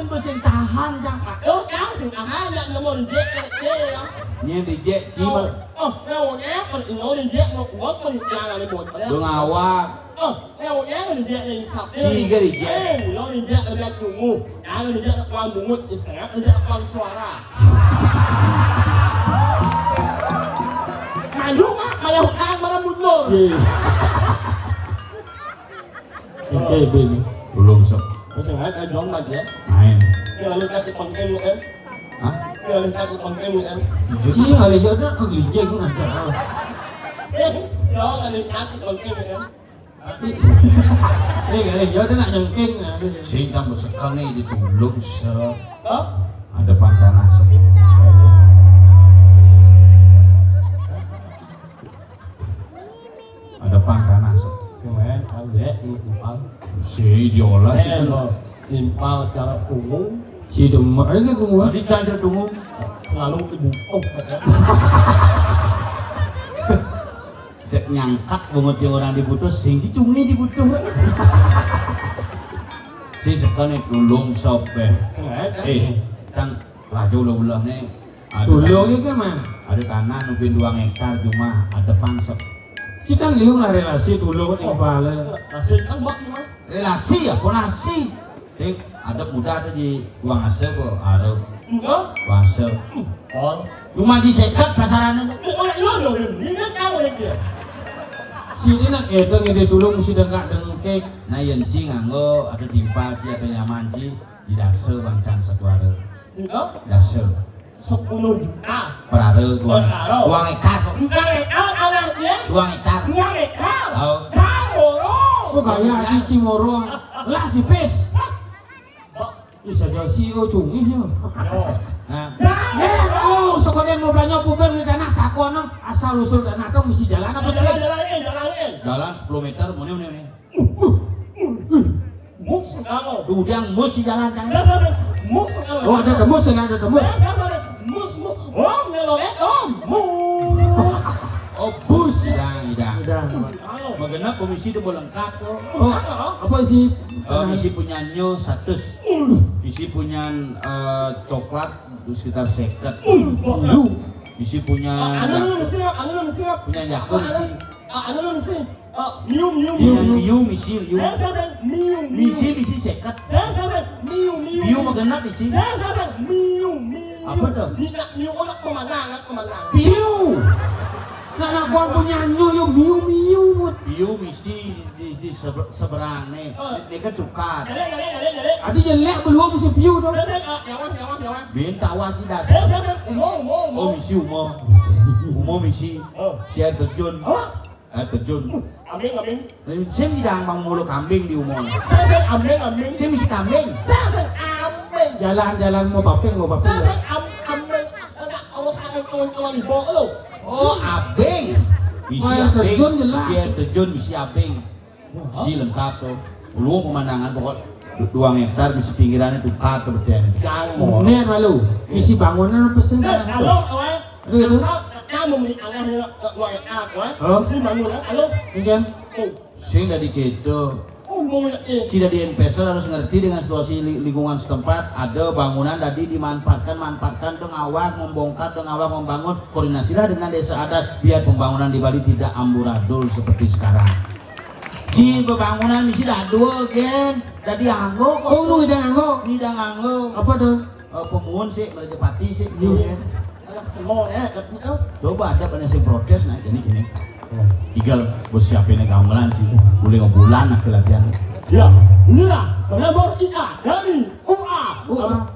Ku sing tahan, Cang. Aduh, Cang, sing tahan, ya, nemu reject, reject, ya. Nyén reject, Ci, Oh, mah. Oh, ya, udah, kalau ini reject, mau kuat, kalau jangan ada bocor. Dong awak. Oh, ya, udah, reject, ya, isap. Ci, gak reject. Eh, lo reject, reject, tunggu. Ya, reject, kuat bungut, istirahat, reject, kuat suara. Maju, Mak, kayak hutang, mana mundur. Iya. Oke, Bin. Belum, sok. Terus yang lain, eh, dong, Mak, ya. Main. Ya, lalu kaki pengking, ya. Hah? Ya, lalu kaki pengking, ya. Sih, kali aja ada kegelinjeng, nanti. Eh, ya, lalu kaki pengking, ya. Eh, kali aja ada nak nyengking, nah. Sing tambah sekali ditulung, sok. Hah? Ada pangkanas. Ada pangkanas. Sing lain, kan, ya, ini timpal. Si diolah, si Eh, lo, timpal cara tunggu. Si demak, ini kan tunggu. Tadi cancel tunggu. Selalu ibu, oh, katanya. Cek nyangkat bungut yang orang dibutuh, sing si cungi dibutuh. Si sekali tulung, sok, Beh. Sing lain, kan? Eh, Cang, laju ulah-ulah nih. Ada Tulung tanah. Itu, Mang. Ada tanah nubin dua hektar, cuma ada pansek. Ci kan liung lah relasi tulung Oh. Timpal. Relasi kan buat gimana? Relasi ya, konasi. Ding, ada muda tuh di uang asep kok, ada Enggak. Uang asep. Oh. Cuma di sekat pasarannya. Oh, iya, iya, iya. Ini kan tahu ya dia. Sini nak edeng ini tulung si dengkak dengkek. Nah, yang Ci nganggo, ada timpal, Ci, ada nyaman, Ci. Di dasa bangcang satu hari. Enggak. Dasa. Sepuluh juta. Per hari dua, Per hari. Dua hektar kok. Dua hektar, anak dia. Dua hektar. Dua hektar. Oh. Kang Moro. Oh, gaya si Cimoro. Lah, si Pis. Bisa jadi C E O cungih ya. Yo. Nah. Eh, oh, sekolah mau belanja pupir di tanah, takon, asal usul tanah tuh mesti jalan apa sih? Jalan, jalan, jalan, jalan. Jalan sepuluh meter, muni, muni, muni. Mus, kalau. Udang mus di jalan, Cang. Mus, kalau. Oh, ada tembus, ya, ada tembus. Mus, mus. Oh, meloret, oh, mus. Oh, bus. Idang, idang. Idang. Kalau. Magenep, komisi itu boleh lengkap tuh. Oh, apa sih? Eh, misi punya nyo satus. Misi punya, eh, coklat sekitar seket. Lu. Misi punya Ah, anu, anu, misi, anu, misi. Punya jakun, misi. Ah, anu, anu, misi. Ah, miu, miu, miu. Miu, miu, misi, miu. Saya, saya, saya, miu, miu. Misi, misi seket. Saya, saya, saya, miu, miu. Miu mah genep, misi. Saya, saya, saya, miu, miu. Apa tuh? Minyak miu, onak pemandangan, pemandangan. Piu. Nah, nah, gua punya nyu, yo, miu, miu, mut. Piu misi di, di sebe-, seberang nih. Eh. Ini kan tukar. Ada, ada, ada, ada. Ada jelek belum mesti piu dong. Saya, saya, ah, nyawa, nyawa, nyawa. Minta wajib dasar. Saya, saya, saya, umum, umum, umum. Oh, misi umum. Umum misi. Oh. Si air terjun. Hah? Air terjun. Amin, amin. Sing idang bang mulu kambing di umum. Saya, saya, amin, amin. Sing misi kambing. Saya, saya, amin. Jalan-jalan mau paping, mau paping. Saya, saya, am-, amin. Enggak, Allah sayang kawan-kawan di bawah lo. Oh, abing. Misi air terjun jelas. Misi air terjun, misi abing. Misi lengkap tuh. Lu pemandangan pokok dua hektar misi pinggirannya tukar tuh beten. Jangan. Ini malu. Misi bangunan apa sih? Eh, halo, kawan. Aduh, itu. Asal kamu misi aneh ya, dua hektar, kawan. Halo? Misi bangunan, halo. Iya. Oh. Sing dari gitu. Oh, mau ya, eh. Tidak di investor harus ngerti dengan situasi li-, lingkungan setempat. Ada bangunan tadi dimanfaatkan, manfaatkan dong awak membongkar, dong awak membangun. Koordinasilah dengan desa adat biar pembangunan di Bali tidak amburadul seperti sekarang. Ci, pembangunan misi dadua, gen. Tadi anggo kok. Oh, nu udah nganggo. Ini udah nganggo. Apa tuh? Eh, pemuhun sih, Merajapati sih, gitu, gen. Alah, semua ya, tapi tuh. Coba ada banyak yang protes, nah, gini, gini. Tinggal bos siapa ini gamelan sih, boleh ngebulan, nah, kelatihan. Ya, inilah pengabar kita dari U A. U A.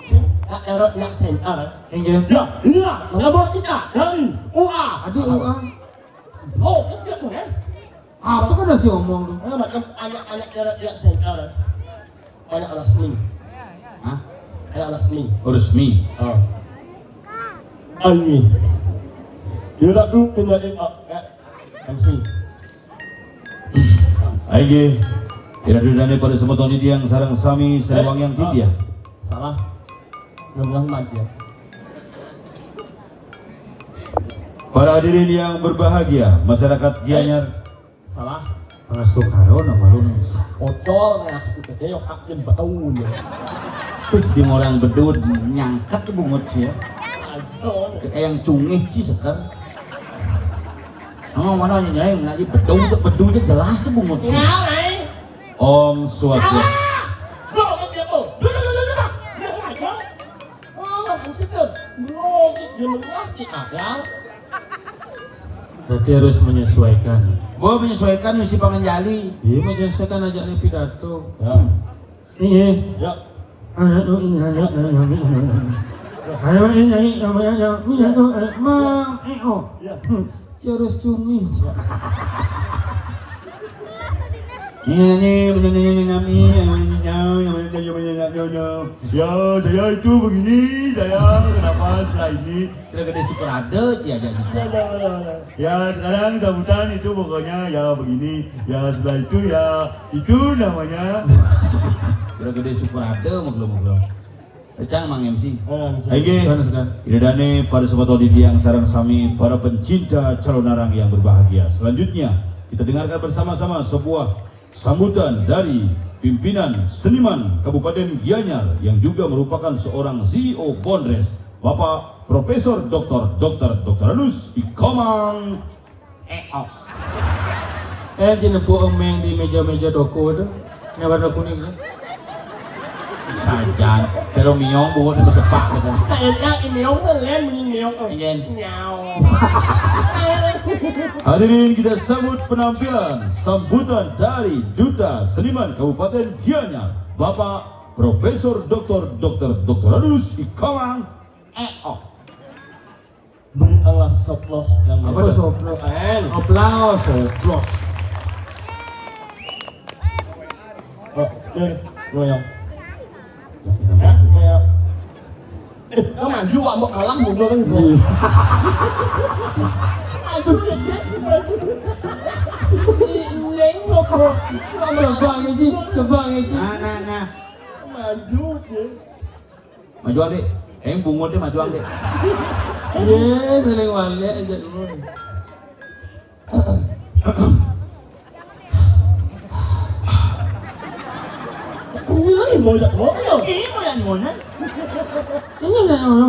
Sing, tak erot, nak center. Enggak. Ya, inilah pengabar kita dari U A. Aduh, U A. Oh, itu tuh, ya. Apa kan udah sih ngomong tuh? Eh, macam anak-anak erot, nak center. Anak resmi. Hah? Anak resmi. Oh, resmi. Oh. Aini. Dia tak dulu kena, eh, ah, ya. M C. Aige. Tidak dulu pada semeton ini yang sarang sami, sarang yang titia. Salah. Belum lama dia. Para hadirin yang berbahagia, masyarakat Gianyar. Salah. Pangasuh karo nang baru nang. Ocol nang aku teh yo kak jem betul. Tuh di orang bedud nyangket bungut sih ya. Aduh. Kayak yang cungih sih seker. Nang mana aja nyai ngaji bedud tuh bedud tuh jelas tuh bungut sih. Ngalai. Om Swastiastu. Alah! Lo kok dia tuh? Lo lo lo lo. Lo aja. Oh, buset deh. Lo dia menyakit ada. Berarti harus menyesuaikan. Gua menyesuaikan misi pangenjali. Iya, menyesuaikan aja nih pidato. Ya. Iya. Ya. Anak tuh iya, anak tuh iya, anak tuh iya. Anak tuh iya, iya, iya, iya, iya, tuh, eh, mang, eh, oh. Ya. Hmm. Si harus cumi. Iya nih, ya, saya itu begini, saya kenapa setelah ini tidak gede syukur ada, ci aja gitu. Ya, sekarang sambutan itu pokoknya ya begini, ya setelah itu ya itu namanya. Tidak gede syukur ada, maklum-maklum. Cang Mang M C. Oh, Mang M C. Ayo, Sekan, sekan. Ida dane para sobat audidiang sareng sami para pencinta calonarang yang berbahagia. Selanjutnya, kita dengarkan bersama-sama sebuah sambutan dari pimpinan seniman Kabupaten Gianyar yang juga merupakan seorang C E O Bondres, Bapak Profesor Doktor Doktor Doktor Alus Ikomang. Eh, oh. Eh, jeneng Bu Emeng di meja-meja toko tuh. Yang warna kuning tuh. Sajan, cero miong bungut di sepak gitu. Kayaknya ini miong tuh lain bunyi miong. Iya. Nyau. Hadirin, kita sambut penampilan sambutan dari Duta Seniman Kabupaten Gianyar, Bapak Profesor Doktor Doktor Doktor Alus Ikomang. Eh, oh. Beri Allah soplos yang apa tuh? Soplos. Keren. Aplaus, soplos. Oh, dari, goyang. Ya, goyang. Eh, kamu maju, ambek kalah, mundur kan, bro. Aduh, ya, ya, maju. Ini, ini, ini, bro. Coba, Ngeji, coba, Ngeji. Nah, nah, nah. Maju, ya. Maju, Dik. Eh, bungut dia maju, Dik. Iya, saling wali aja dulu. Ini lagi mau jak mau ya? Ini mau yang mana? Ini yang mana?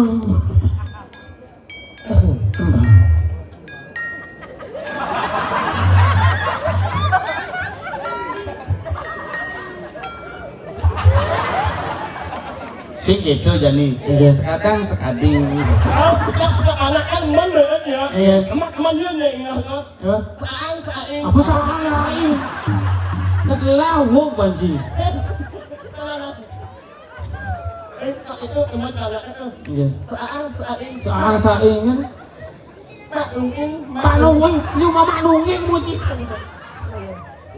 Sing gitu, Jani. Iya. Sekadang sekading. Ah, setiap, setiap anak kan eman banget ya. Iya. Emak, eman dia nih, ingat, kan? Hah? Saang, saing. Apa saang, saing? Setelah wok banci. Eh, itu eman banget tuh. Iya. Saang, saing. Saang, saing, kan? Pak Nunging, Pak Nunging, ini mama Nunging, muci.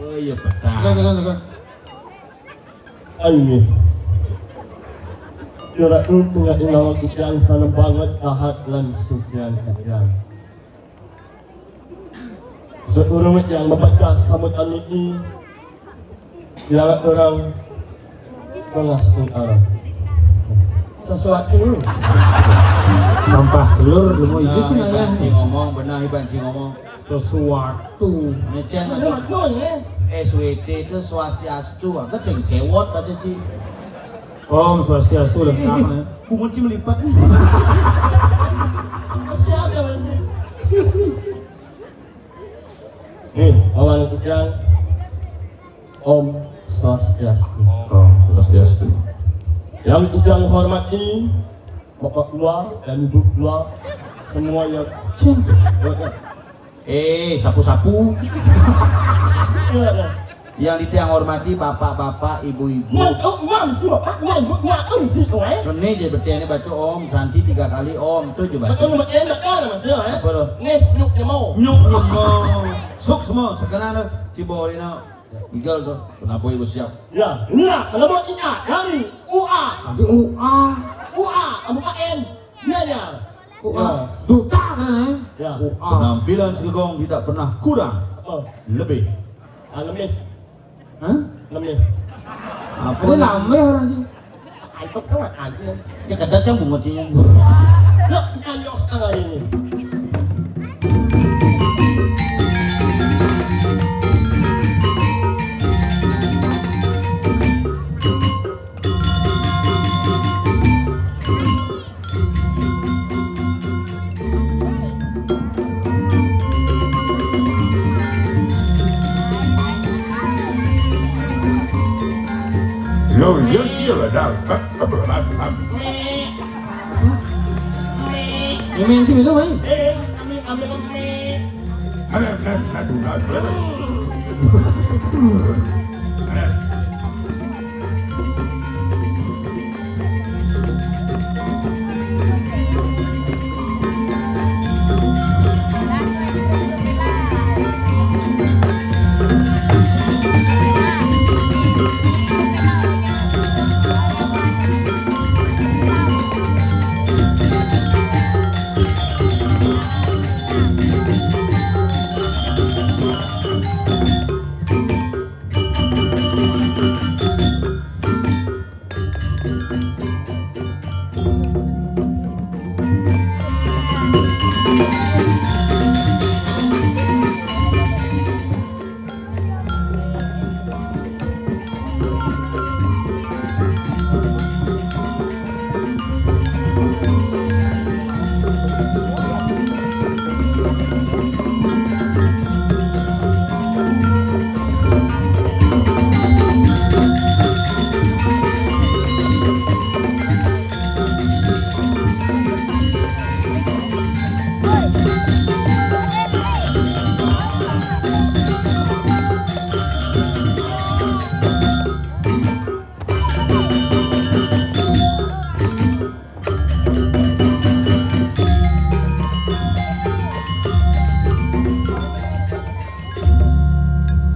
Oh iya, betul. Tekan, tekan, tekan. Ayo. Kira-kira punya inawal kukian sana banget, kahat lan sukian kukian. Seurung yang membaca sambutan ini, yang orang tengah sementara. Sesuatu. Sampah telur, lu mau izin sih, nah, nanya. Ibanci ngomong, benar, Ibanci ngomong. Sesuatu. Ngecen. Betul, betul, ya. S W T itu swastiastu, aku ceng sewot baca, Ci. Om Swastiastu, lengkap, ya. Bungut, Ci, melipat. Siapa, Ci? Nih, awal kita. Om Swastiastu. Om Swastiastu. Yang Ujang hormati, Bapak Ketua dan Ibu Ketua, semua yang... Eh, sapu-sapu. Iya, iya. Yang ditiang hormati, bapak-bapak, ibu-ibu. Ngan, oh, ngan, suruh, Pak, ngan, ngan, ngan, sih, oh, eh. Ini jadi bertian ini baca Om Santi tiga kali, Om. Tuh coba. Betul, betul, betul, Mas, ya, eh. Apa tuh? Nih, nyuk, dia mau. Nyuk, nyuk, mau. Suk semua, sekarang tuh, Cibo Rino. Igal tuh, kenapa ibu siap? Ya, inilah, kalau mau kita dari U A. Tapi U A. U A, Kabupaten Gianyar. U A. Ya. Duta kan, eh? Ya. U A. Penampilan Segegong tidak pernah kurang. Oh. Lebih. Ah, lebih. Hah? Lebih. Apa? Ini lama orang sih. Antuk tuh aja. Ya, kadang kan bungut sih. Yuk, kita nyos kali ini. Yo, yo, yo, dah. Memang sih betul, Mai.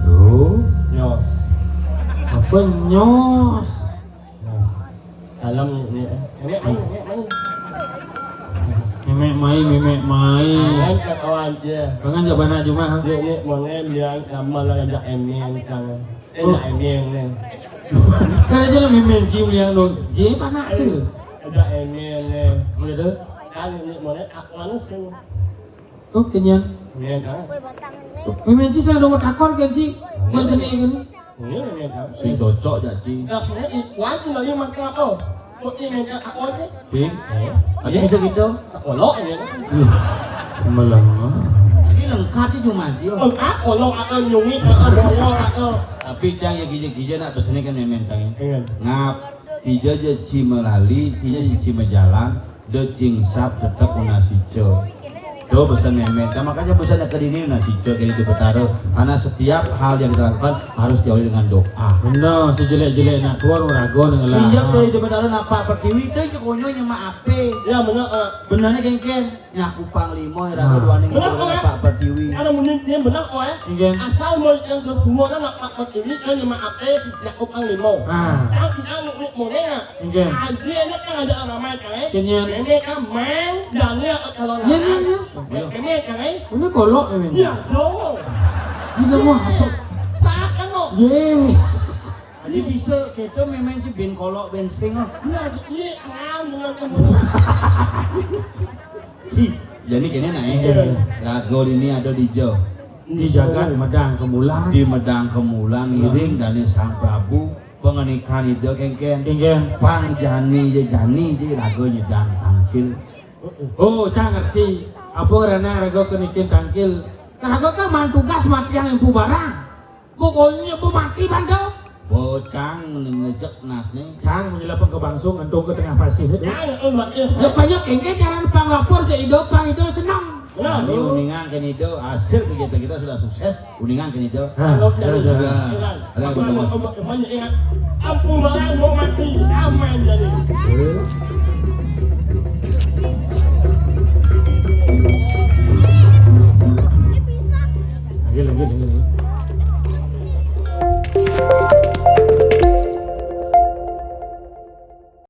Loh, nyos. Apa nyos? Nah, dalam ni, eh. Memek mai, memek mai. Memek mai, memek mai. Jangan ketawa aja. Jangan jawab anak cuma. Ni, ni, mau ni biar nama lah ajak Emi yang sana. Eh, nak Emi yang ni. Kan aja lah memek ji melihat lo. Ji panak sih. Ajak Emi yang ni. Boleh tu? Kan ni mau ni aku anu sih. Oh, kenyang. Kenyang kan? Memang ci saya nomor takon kan ci. Bukan jenis ini. Ini kenyang kan? Sing cocok jak ci. Rasanya ikhwan tinggal di makan apa? Kok ini kan aku aja? Bing, tadi bisa gitu? Tak olok ini kan? Ih, melengah. Ini lengkap itu cuma ci. Oh, tak olok atau nyungi atau boyol atau. Tapi cang ya gija-gija nak pesennya kan memang cang ya. Iya. Ngap. Ija ja ci melali, ija ja ci mejalan, da cingsap tetep una sica. Tuh pesan memek. Nah, makanya pesan ke dini una sica kene di Betara. Karena setiap hal yang kita lakukan harus diawali dengan doa. Bener, sejelek-jelek nak keluar raga dengan lah. Iya, kalau di Betara napa pertiwi, itu konyo nyemak ape. Ya, bener, eh. Benernya kengken. Nyaku panglima, ira. Nah. Duane. Bener, ngitung Pak Pertiwi. Ada munyin dia bener kok, eh. Nggih. Asal mau yang sesuatu nak Pak Pertiwi, kan nyemak ape, nyaku panglima. Nah. Kalau kita mau, mau, mau, ya. Nggih. Aja ini kan ada ramai kan, eh. Nggih, nggih. Ini kan main, dan ini kalau nggak. Nggih, nggih, nggih. Ini kan, eh. Ini kolok ini. Iya, dong. Ini mau apa? Saat kan, kok. Ye. Ini bisa kita main-main ci ben kolok, ben sing, oh. Iya, iya, kenal dengan kamu. Si, jadi kene nah, eh. Iya. Raga ini ada di jo. Di jagat Medang Kemulan. Di Medang Kemulan, ngiring dane Sang Prabu, pengenikan ida kengken. Kengken. Pang jani ya jani, di raga nyedang tangkil. Oh, cang ngerti. Apa ngerana raga kenikin tangkil? Raga kan man tugas matiang empu barang. Pokoknya apa mati bandel. Bocang ngejek nasne. Cang menyelapang ke bangsung, ngantung ke tengah pasir. Ya, ya, ya. Ya, banyak engke cara pang lapor seido pang itu senang. Nah, ini uningan kan itu hasil kegiatan kita sudah sukses, uningan kan itu. Nah, kalau dari, ya, ya. Nah, ada apa yang mau, mau, mau ingat? Ampu barang mau mati, aman jadi. Eh. Lagi, lagi, lagi, lagi.